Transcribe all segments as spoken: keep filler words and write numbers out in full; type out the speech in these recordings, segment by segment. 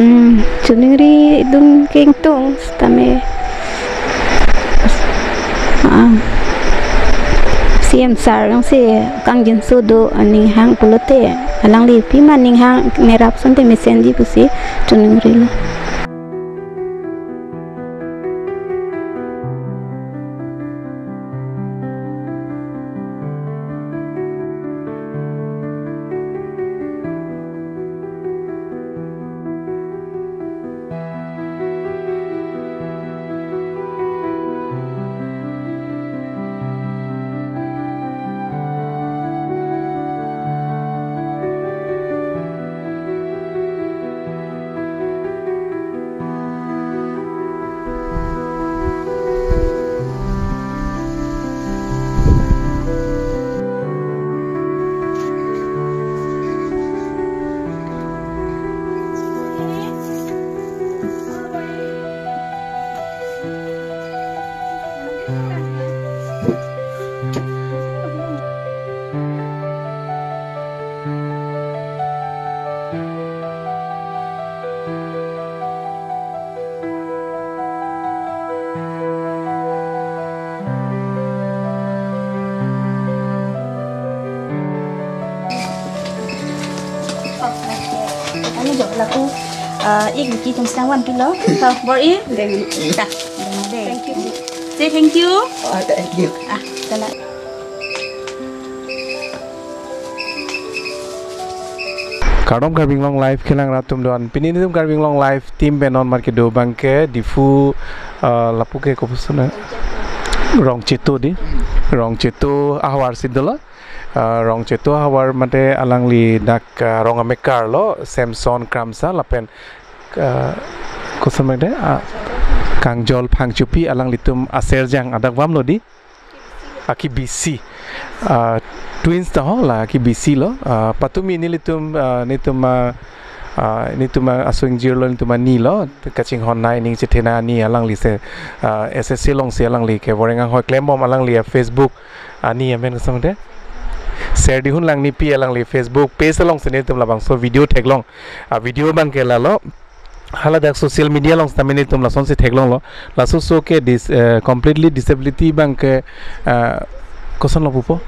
Hmm, choningri dun kengtung sitame. Ah. C M sir jongsi kangjinso do aning hang pulote, alangli pima ning hang merap asonte mesenji pusi choningrilo. Ano jo laku, ah, ik biki tum sang wan pilo. So, bor-i? Deng. Ta. Deng, deng. Thank you. Say thank you. Oh, thank you. Ah, tala. Kardom Karbi Anglong Live kelang rat atum do-an. Pini nelitum Karbi Anglong Live team pen non mar kedo abangke Diphu, ah, lapu ke kopuson Rongcheto di. Rongcheto ahavar si dolo. Ah, Rongcheto ahavar mate alangli dak, ah, rong amekar lo, Samson Kramsa lapen, ah, koson mate, ah, Kangjol Phangchopi alanglitum aserjang adak vam lo di. Aki bisi. Ah, twins ta ho la aki bisi lo. Ah, patumi nelitum, ah, netum, ah, ah, netum, ah, aso ingjir lo, netum ani lo. Kachinghon nai ning chethena ani alangli se, ah, S S C alongsi alangli ke voreng anghoi klembom alangli a-Facebook ani amen koson mate. Serdihun Langnipi alangli Facebook page alongsi netum labangso video theklong. Ah, video abangke lalo. Hala dak social media along sitame netum lasonsi theklonglo. Laso oso ke dis-, eh, completely disability abangke, eh, koson lo pupo?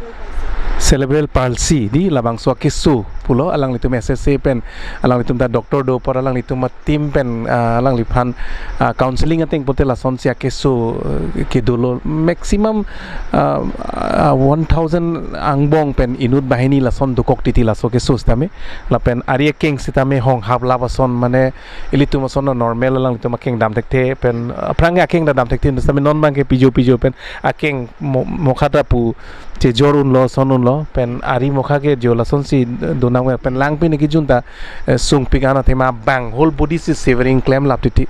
Cerebral palsy di labangso akeso pulo, alanglitum S S C pen, alanglitum ta doctor do apor alanglitum a-team pen, ah, alangliphan, ah, counseling ateng pute lasonsi akeso, eh, kedolo maximum, ah, ah, one thousand angbong pen inut banghini lason dokok titi laso keso sitame. Lapen ari akeng sitame honghap lap ason mane ilitum ason normal alanglitum akeng dam thekthe pen aphrang akeng ta dam thekthe sitame non abangke pijo pijo pen akeng mo-, mokha ta pu chejor unlo, son unlo pen ari mokha ke jo lasonsi donang pen lang pine kejun ta, eh, sungpik an athema bang whole body si shivering klem lap titi.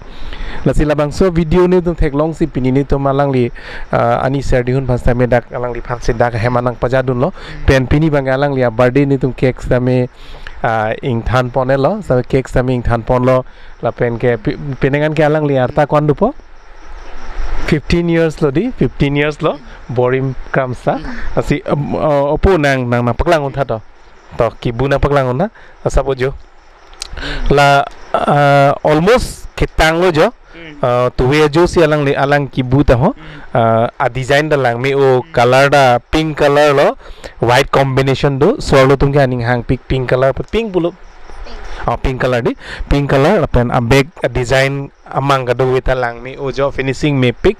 Lasi labangso video netum theklongsi pini netum alangli, ah, ani Serdihun aphan sitame dak alangliphan si dak hem anang pajadunlo. Pen pini abangke alangli a-birthday netum cake sitame, ah, ingthan ponlo, sitame cake sitame ingthan ponlo. Lapen ke pi-, penang an ke alangli arta ko-an dopo? Fifteen years lo di, fifteen years lo. Borim Kramsa. Lasi, um, uh, opo nang, nang, nang paklang untha to. To, kibu nang paklang untha. Asa bojo. La, uh, almost ketang lo jo. Hmm. Uh, tuwe ajo si alangli, alang kibu ta ho. Hmm. Uh, a-design ta langme-o, hmm, color ta pink color lo. White combination do. Sor lo tum ke aning hangpik pink color, pink pulo. Pink. Oh, pink color di. Pink color, lapen a-bag, a-design amang kadokave ta langme-o jo, finishing mepik.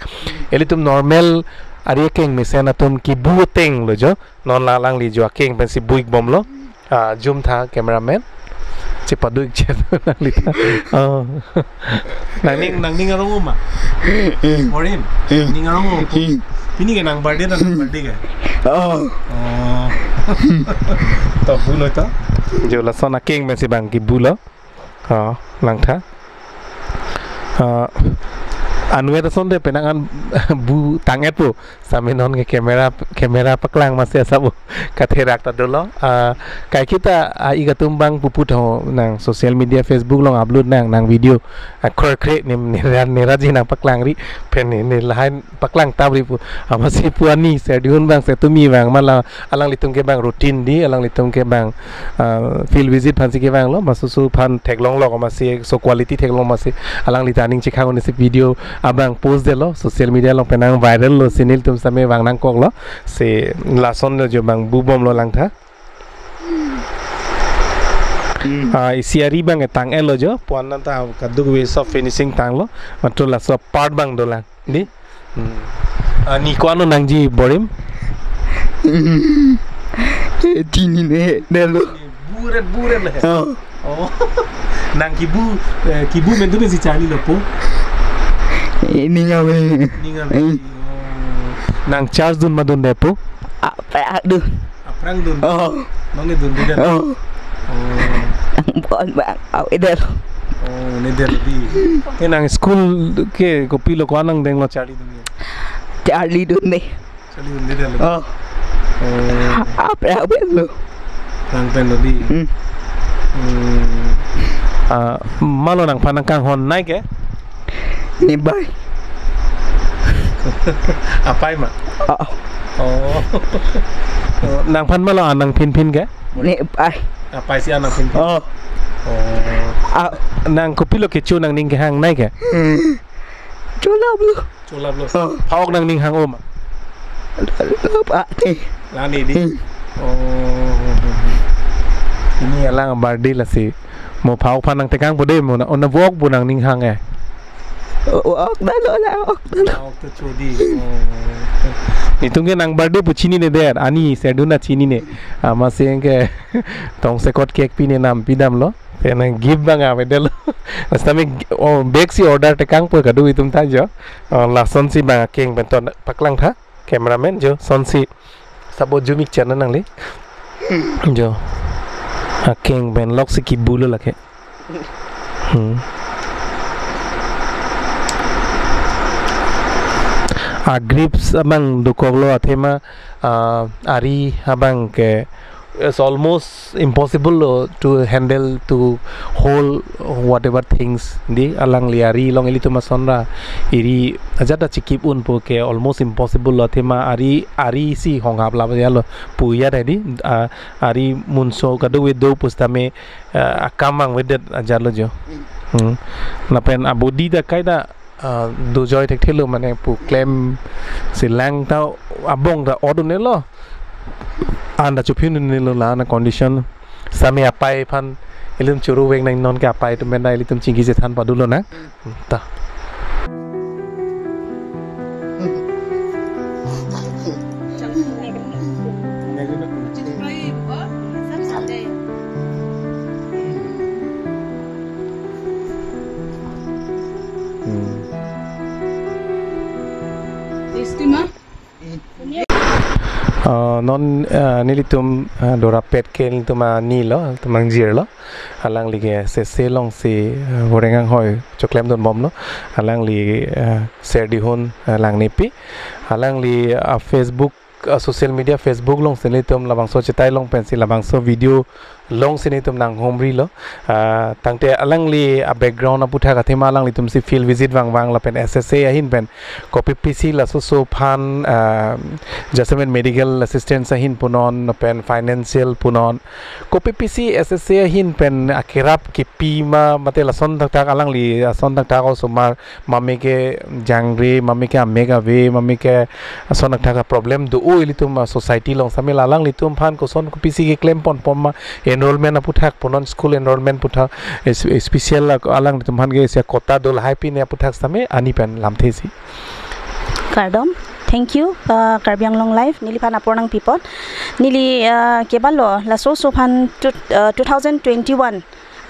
Ilitum normal ari akeng mesen atum kibu ateng lo jo. Non la alangli jo akeng pensi bu-ik bomlo. Ah, zoom tha cameraman. Chepaduk chet alangli ta. Oh. Nangning, nangning arong ma? Morin, nangning arong ma? Pini ke nang birthday ta, nang birthday ke? Oh. Oh. To bu noi to. Jo lason akeng pensi abang kibu lo. Ha, langtha. Ha, Anvet asonte penang an bu tang-etpo. Same non ke camera, camera paklang masi asap bu katherak ta dolo. Ah, kaiketa, ah, ik atum abang pupu tho nang social media Facebook along upload nang, nang video. Ah, kor kre ne, ne ra, ne raji nangpaklangri pen ne, ne lahai paklang tapri pu. Amatsi pu ani Serdihun abang, Setumi abang, mala alanglitum ke abang routine di, alanglitum ke abang, ah, field visit aphansi kevanglo, masu su aphan theklonglo, amatsi so quality theklong amatsi alangli ta aning chekhang un-e si video abang post detlo, social media along penang viral lo, si nelitum same vang nangkoklo, si lasonlo jo abang bubomlo langtha. Hmm. Ah, isi ari abang etang-etlo jo, puan nang ta kadokave sob finishing tanglo, matro laso part abang dolang. Di? Hmm. Ah, ne ko-an nangji borim? Hmm. Eh, chinine, delo. Buret, buret le. Oh. Oh. Nang kibu, eh, kibu amen atum si charlilo po? Eh, ning ave. Ning ave. Eh. Oh. Nang charge dun ma dunde po? Ah, pa dun. Aphrang dun. Oh. Nonke dunde. Oh. Oh. Nang bon bang, avedetlo. Oh, ne detlo di. Ke nang school ke kopilo, ko-an nangdenglo charli dun? Charli dunde. Charli dunde lo. Oh. Oh. Aphrang avedetlo. Nang penlo di. Hmm. Hmm. Ah, malo nangphan nangkanghon nai ke? Ne bai. Apai ma? Oh. Oh. Oh, nangphan malo an nangphinphin ke? Ne bai. Apai si an nangphinphin. Oh. Oh. Ah. Nang kopilo kecho nangning kehang nai ke? Hmm. Cholaplo. Cholaplo. Oh. Phak-ok nangning hang-o ma? Lap, ah, eh. Lani di. Hmm. Oh. Pini alang birthday lasi. Mo phak-ok aphan nangtekangpo de, mo na, o na vok bu nangning hang-e. O, o-ok dalo la, o-ok dalo. Phak-ok to chodi. Oh. Netum ke nang birthday pu chinine der, ani Serdihun ta chinine. Amatsi ke tongsekot cake pine nampi damlo. Penang gift abang avedetlo. Sitame, oh, bag si order tekangpo kadokave atum ta jo. Oh, lasonsi abang akeng pen ton paklangtha. Cameraman jo, sonsi sabo jumik chana nangli. Jo. Akeng pen loksi kibulo lake. Hmm. A grips abang dokoklo athema, ah, ari abang ke it's almost impossible lo to handle, to hold whatever things. Di alangli ari along ilitum asonra iri ajat ta chikip unpo ke almost impossible lo, athema ari, ari si honghap lap ajat lo pu ya di, ah, ari munso kadokave do pusitame, ah, akam angvedet ajat lo jo. Hmm. Lapen abodi ta kaita, ah, dojoi thekthelo mane pu klemsi lang ta abong ta ot un-elo. An ta chophin un-elo la na condition. Sitame apai aphan ilitum churu vek nang, non ke apai atum pen ta ilitum chingki chethan padunlo na. Ta. Hmm. Testima? Ah, non, ah, nelitum, ah, dorapet ke nelitum anilo, ilitum angjirlo. Alangli ke sese alongsi, ah, Voreng anghoi choklemdunbomlo. Alangli, ah, Serdihun, ah, Langnepi. Alangli, ah, Facebook, ah, social media Facebook alongsi nelitum labangso chetai long pensi labangso video alongsi nelitum nanghumrilo. Ah, tangte alangli a-background aputhak athema alanglitumsi field visit vangvang lapen S S A ahin pen kopi pisi laso so aphan, ah, jasemet medical assistance ahin punon, pen financial punon. Kopi pisi S S A ahin pen akerap kipi ma mate lason thakthak alangli ason thakthak osomar mame ke jangre, mame ke amek ave, mame ke ason thakthak a-problem do-o ilitum a-society along, sitame alanglitum aphan koson kopisi keklem ponbom ma, enrollment aputhak punon, school enrollment aputhak, es-, special a-, alanglitum aphan ke isi a-quota do lahai pine aputhak sitame ani pen lamthe si. Kardom, thank you, uh, Karbi Anglong Live, neliphan apor nangpipon. Neli, uh, kebalo, laso so aphan two, uh, two thousand twenty-one,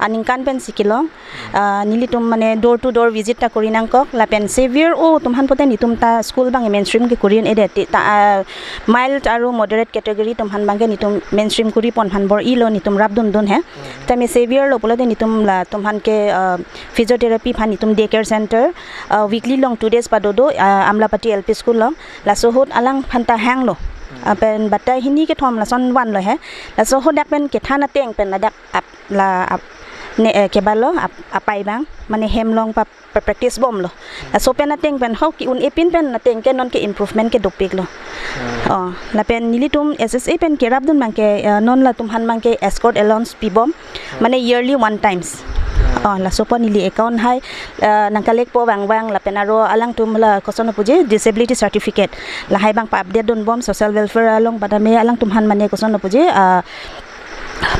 aningkan pensi kelong. Ah, nelitum mane door to door visit ta kori nangkok, lapen severe o atum aphan pote netum ta school abang mainstream ke kori un-edet, ta, ah, mild aru moderate category atum aphan abangke netum mainstream kori pon aphan bor-ilo, netum rapdundun he. Tame severe lo pulote netum latum aphan ke, ah, physiotherapy aphan netum day care center, ah, weekly along two days padodo, ah, Amlapati L P school along, laso ahut alangphan ta hanglo. Lapen batai hini kethom lason vanlo he. Laso ahut dak pen kethan ateng pen ladak ap-, la ap-, ne, eh, kebalo ap-, apai abang, mane hem along pa, pa practice bomlo. Laso pen ateng pen ho ke-un-e pin pen ateng ke non ke improvement ke dopiklo. Oh, lapen nelitum S S A pen kerapdun abangke, eh, non latum aphan abangke escort allowance pibom, mane yearly one times. Oh, laso pen neli account hai, eh, nang collect po vangvang, lapen aro alangtum la koson puji disability certificate, lahai abang pa-update dunbom social welfare along, padame alangtum aphan mane koson puji, ah,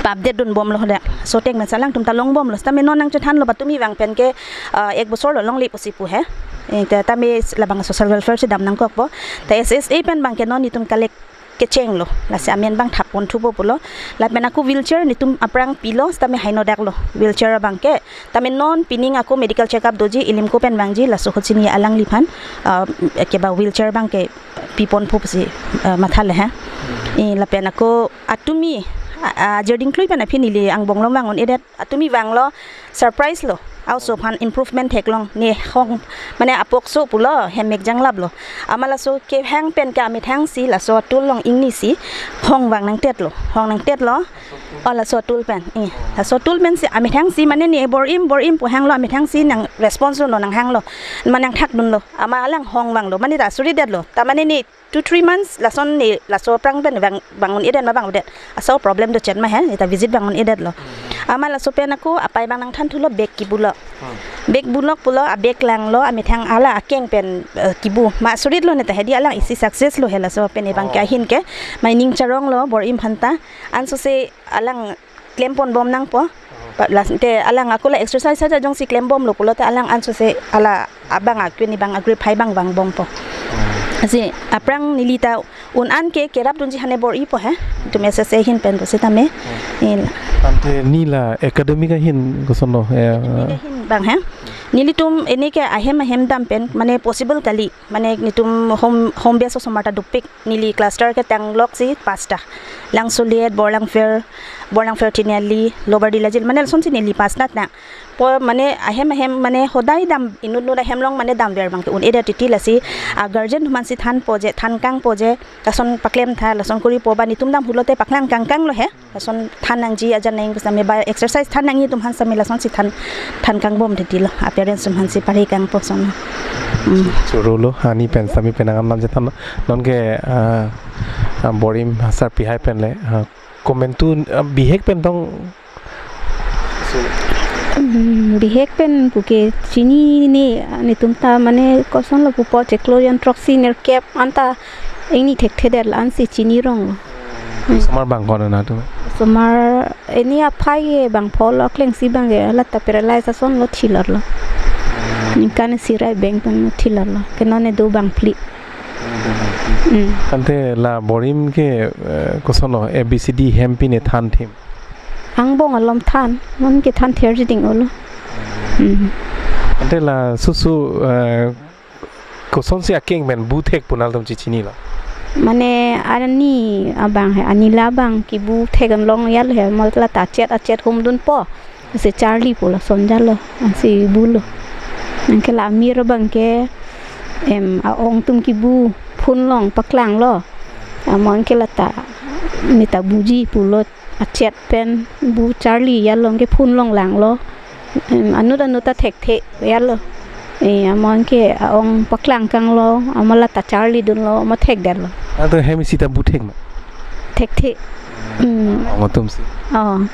pa-update dunbomlo hoda. So ateng pensi alangtum ta longbomlo. Tame non nangchethanlo patumi vang pen ke, ah, ek bosor lo longle pusi pu he. Eh, ta, tame labang social welfare si dam nangkokpo. Ta S S A pen abangke non netum collect kechenglo. Lasi amen abang thap ponthupo pulo. Lapen ako wheelchair netum aphrang pilo, tame haino daklo wheelchair abangke. Tame non pining ako medical checkup doji, ilim ko pen vangji, laso ahut si ne alangliphan, ah, keba wheelchair abangke piponpo pusi, ah, mathalo he. Eh, lapen ako atumi, ah, ah, Jerding Klui pen aphi neli angbong along vang un-edet, atumi vanglo, surprise lo. Aoso aphan improvement theklong, ne hong, mane apokso pulo, hem mek janglaplo. Amat laso kehang pen ke amethang si, laso atul along ingnisi hong vang nangtetlo, hong nangtetlo. Oh, laso atul pen, eh, laso atul pensi amethang si, mane ne bor-im, bor-im pu hanglo, amethang si nang response lo, nang hanglo, mane nangthakdunlo, amat alang hong vanglo, mane ta suridetlo, ta mane ne two three months lason ne laso aphrang pen vang, vang un-edet ma vang un-edet. Aso problem do chet ma he, ne ta visit vang un-edetlo. Amat laso pen ako apai abang nangthanthulo bag kibulok. Bag bulok pulo, abag langlo, amethang hala akeng pen, eh, kibu. Ma suritlo ne ta hedi alang isi success lo he laso pen abangke ahin ke. Ma ining charonglo, bor-im aphan ta. Ansose alang klem ponbom nangpo. Pa-, las te alang ako la exercise saja jongsi klembomlo pulote alang ansose hala abang akun abang agrip hai abang vangbompo. Lasi aphrang neli ta un-an ke kerapdunji hane bor-ipo he. Netum S S A ahin pen pusitame. Ila. Ante neli la academic ahin koson lo, eh, academic ahin abang he. Nelitum ene ke ahem ahem dam pen mane possible kali. Mane netum home, home base osomar ta dopik. Neli cluster ke tanglok si pasta. Langsolet, Borlangpher, Borlangpher Tiniali, Lower Dilajil, mane lasonsi neli pasta tang. Po mane ahem ahem mane hodai dam inut inut ahem along mane damver abangke un-edet titi lasi, ah, guardian atum aphansi thanpo je, than kangpo je, lason paklem tha, lason koripo ba netum dam pulote paklang kangkanglo he. Lason than nangji ajan nang pusitame ba exercise than nangji atum aphan sitame lasonsi than, than kangbom titilo. A parents atum aphansi pari kangpo son. Hmm. Choro lo, hani pen sitame penang amnam je than non ke, ah, ah, bor-im asar pihai pen le, ah, komantu, ah, bihek pen tong. Hmm, bihek pen puke chinine, netum ta mane koson lo pupo chiklo jon throksi nerkep anta ingni thekthedet la ansi chinirong. Osomar bang ko-an na tu? Osomar eni aphai ke bang pholo klengsi abangke la ta paralyze ason lo thilor lo. Ningkan isi ra beng pen lo thilor lo. Ke non ne do bang phli. Hmm. Ante la bor-im ke, eh, koson lo A B C D hem pine than thim? Angbong alom than, non ke than ther jiding olo. Hmm. Ante la susu, eh, kosonsi akeng pen bu thek pu nangtum chechinilo? Mane ani abang he, ani labang kibu thek an long yal he, mo la ta chet achet humdunpo. Lasi charli pu lason jalo, ansi bulo. Anke la amir abangke, em, a-ong atum kibu phun along paklanglo. Amo anke la ta, ne ta buji pulo, achet pen bu charli yal along ke phun along langlo. Em, anut anut ta thekthe yal lo. Eh, amo anke a-ong paklang kanglo, amo la ta charlidunlo, amo thekdetlo. Ante hem isi ta bu thek ma? Thekthe. Hmm. Ong atum si? Oh.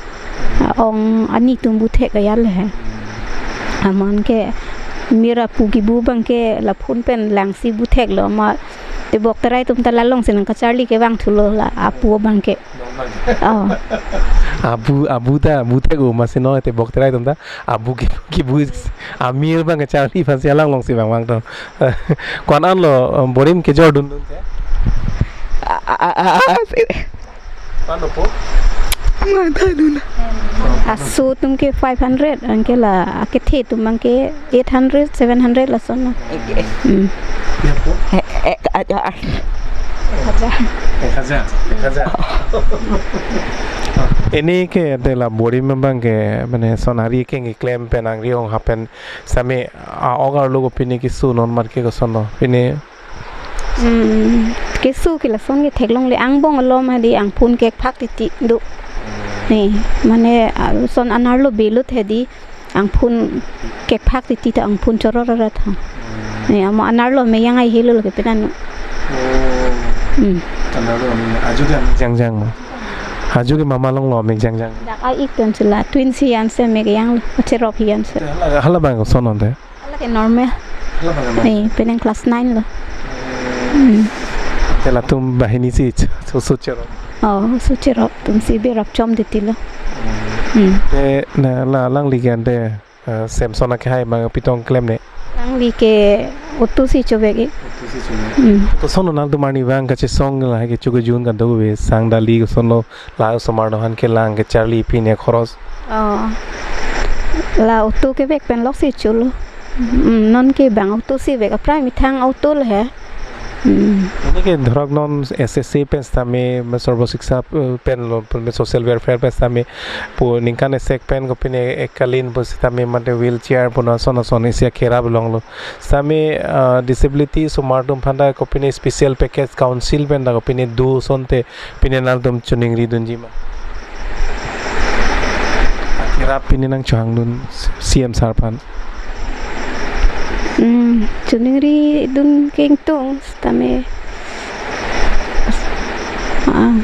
A-ong ani atum bu thek yal he. Amo anke mir apu kibu abangke la phun pen langsi bu theklo, amo tebok terai atum ta la alongsi nang kacharli kevang thulo la apu abangke. Oh. Abu, abu ta, bu thek-o masi no tebok terai atum ta. Abu ki, kibu amir abang kacharli aphansi alang alongsi vangvang to. Ko-an lo, um, bor-im kejordundun te? A, a, a, a, a, si. Ko-an lo po? Matha dun. Aso atum ke five hundred, anke la akethe atum abang ke eight hundred, seven hundred lason lo. Oke. Hmm. Ya po? Eh, eh, aja, ah. Ek hajar, ek hajar. Pini ke de la borim abang ke, mane, son ari keng keklem pen, angri ong hapen sitame a-ok arlo ko pini keso non mat ke koson lo. Pini Hmm, keso ke lason ke theklongle, angbong alom hadi angphun kekphak titi do. Ne, mane, ah, son anerlo belut hadi angphun kekphak titi ta angphun choror arat ha. Ne, amo anerlo me yang ai helo ke penan. Oh. Hmm. Anerlo me ajo ke jangjang ma. Ajo ke mama longlo me jangjang. Dak a-ik pen sila twin si anse me ke yang lo, cherop hi anse. Hala, hala abang koson non te. Hala ke normal. Hala abang normal. Eh, penang class nine lo. Hmm. Te latum banghini si ch-, so, so cherop. Oh, so cherop atum si berap chom titi lo. Hmm. Te na la alangli ke ante, eh, Samson akehai abang pi tong klem ne. Alangli ke auto si chovek ik. Auto si chovek. Hmm. Koson lo nangtum arni abang kachesong la ke chukujun kado ve sang dali koson lo. La osomar dohan kelang kecharli pine khoros. Oh. La auto kevek pen lok si cholo. Hmm, non ke bang auto si vek, aphrang methang auto lo he. Hmm. Pini ke dhorok non S S A pen sitame, me Sarva Shiksha, eh, pen lo, pen me social welfare pen sitame pu ningkan esek pen ko pini ekkalin pu sitame mate wheelchair pu non ason ason isi akerap longlo. Sitame, ah, disability osomar atum aphan ta ko pini special package council pen ta ko pini do asonte pini nangtum choningri dunji ma? Akerap pini nangchohang dun C M sir aphan. Hmm, choningri dun kengtung sitame, ah,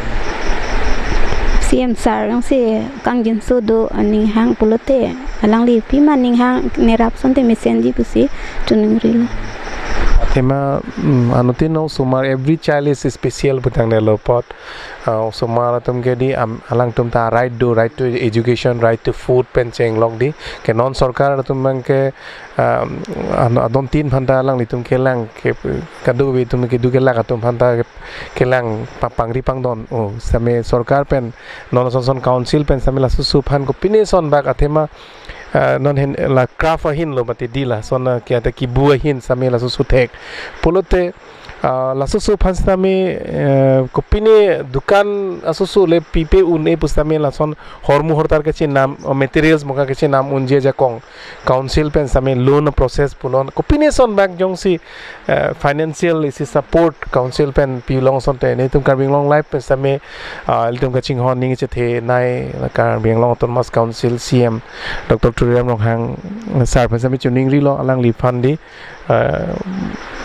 C M sir jongsi kangjinso do aning hang pulote alangli pima ning hang nerap asonte mesenji pusi choningri lo. Athema, mm, anuttin osomar, every child is special pu tangte lo apot. Ah, osomar atum ke di, am, alangtum ta right do, right to education, right to food pen chenglok di. Ke non sorkar atum abang ke, ah, ano adon tin aphan ta alanglitum kelang ke, kadokave atum kedo kelak atum aphan ta ke, kelang pa-, pangri pangdon. Oh, sitame sorkar pen, non ason ason council pen sitame laso oso aphan ko pini ason bak athema, ah, non hen la craft ahin lo mati di lason, ah, ke ata kibu ahin sitame laso oso thek. Pulote, ah, laso oso aphan sitame, eh, ko pini dukan aso oso le pipe un-e pu sitame lason hormu hortar kechenam, oh, materials moka kechenam unji ajakong council pen sitame loan process punon. Ko pini ason bak jongsi, eh, financial isi support council pen pilong asonte netum Karbi Anglong Live pen sitame, ah, ilitum kachinghon ning chethe nai la Karbi Anglong Autonomous Council C M Doctor Tuliram Ronghang sir pen sitame choningri lo alangliphan di, eh,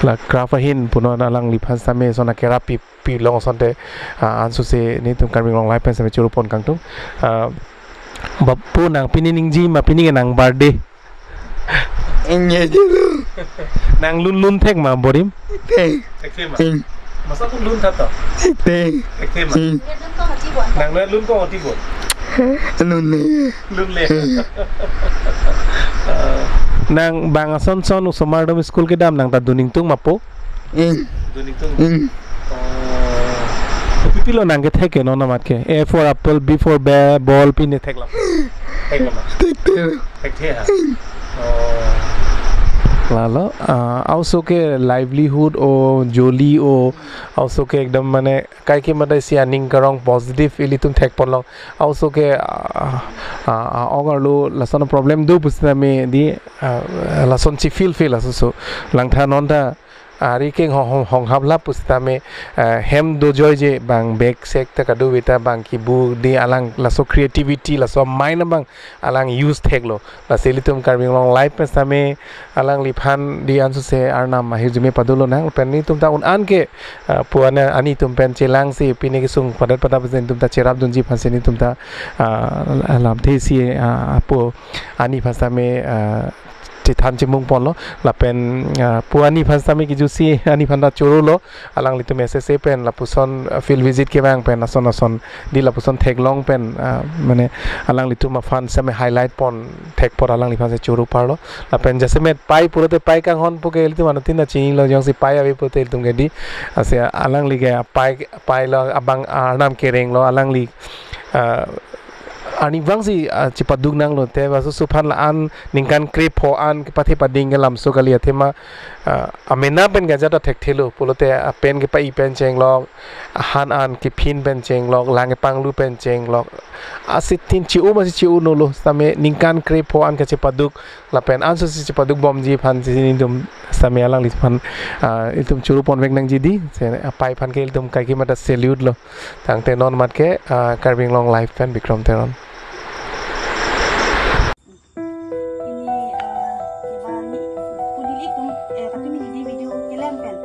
la craft ahin punon alangliphan sitame ason akerap pi, pilong asonte, ah, ansose netum Karbi Anglong Live pen sitame choro pon kangtung. Ah, Bapu, nang pini ningje ma, pini ke nang birthday? Ingje dulu. Nang lun lun thek ma borim? Thek. Thekthe ma? Hmm. Masa pun lun tha to? Thekthe. Thekthe ma? Hmm. Nang na lun kong ati bo? Lunle. Lunle. Hmm. Ah, nang bang ason ason osomar atum school kedam nang ta dun ingtung ma po? Hmm. Dun ingtung. Hmm. Oh. Kopi pilo nang kethek ke non amat ke? A for apple, B for ba-, ball, pine thek lam. Thek lam. Thekthe. Thekthe ha. Oh. Lalo, ah, oso ke livelihood o, joli o, oso ke ekdam mane kaike mate isi aning karong positive ilitum thek ponlong. Oso ke, ah, ah, ah, ok arlo lason problem do pu sitame di, ah, lason chi feel feel aso oso. Langtha non ta ari keng hong, hong, hong hap lap pu sitame, eh, hem do joy je bang bag sek ta kadokave ta bang kibu di alang laso creativity laso mind abang alang use theklo. Lasi ilitum Karbi Anglong Live pen sitame alangliphan di ansose arnam ahirjume padolo nang pen netum ta un-an ke, eh, pu-an ani atum pen chelangsi pini kesung padat padat pen netum ta cherap dunji aphansi netum ta, ah, lamthe si, ah, apo ani aphan sitame, ah, chethan chemung ponlo, lapen, ah, pu ani aphan sitame kijutsi ani aphan ta chorolo, alanglitum S S A pen lapuson, ah, field visit kevang pen ason ason di lapuson theklong pen, ah, mane alanglitum aphan sitame highlight pon thek apot alangliphan si choro parlo, lapen jasemet pai pulote pai kanghon pu ke ilitum anuttin ta chinilo, jongsi pai ave pulote ilitum ke di, lasi alangli ke pai, pai lo abang arnam kereng lo alangli, ah, arnivang si, ah, chipaduk nanglo te, laso aso aphan la-an ningkan krepho an kepathe pading ke lamso kali athema, ah, amena pen ke ajat ta thekthelo pulote, ah, pen kepai pen chenglok, ahan an kephin pen chenglok, lang kepanglu pen chenglok, asitin chi-u masi chi-u nolo, sitame ningkan krepho an kachipaduk lapen anso si chipaduk bomji aphan si nelitum sitame alangliphan, ah, ilitum churu ponvek nangji dei, se apai aphan ke ilitum kaiketa salute lo. Tangte non mat ke, ah, Karbi Anglong Live pen Bikram Teron. Pini, ah, kevang ni, pudilitum, eh, katu pini di video kelang pen,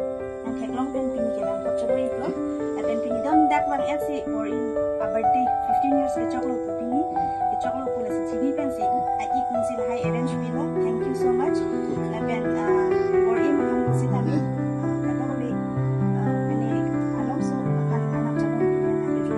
nangtheklong pen pini kelang kachoro iklo, lapen pini dam dak vang et si Bor-i a-birthday fifteen years kechoklo pu pini, kechoklo pu lasi chini pensi, a-ik nangsi lahai arrange pilo, thank you so much. Lapen, ah, Bor-i nang sitame, ah, kadokave, ah, pini alongso aphan anam chadon pen ahi.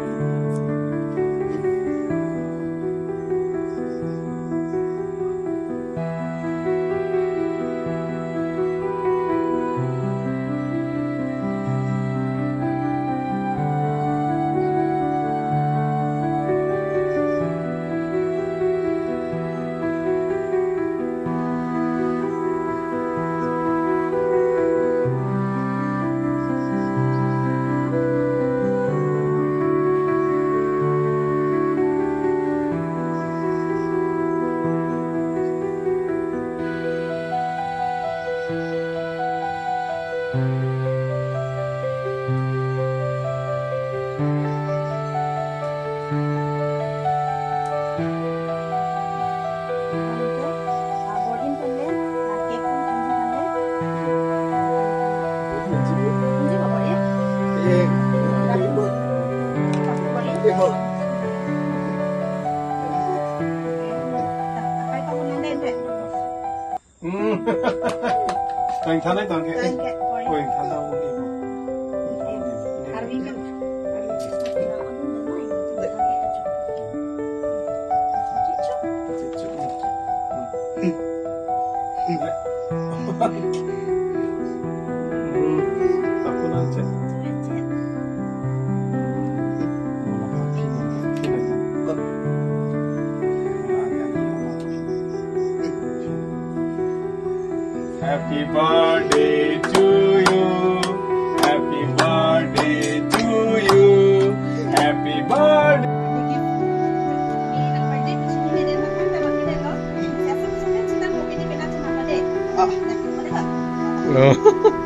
Hmm. Poing than nai tang ke. Poing than. Poing than ta un ibu. Poing than un ibu. Arvi kan. Hmm. Aku nak cek. Happy birthday to you. Happy birthday to you. Happy birthday. Oh.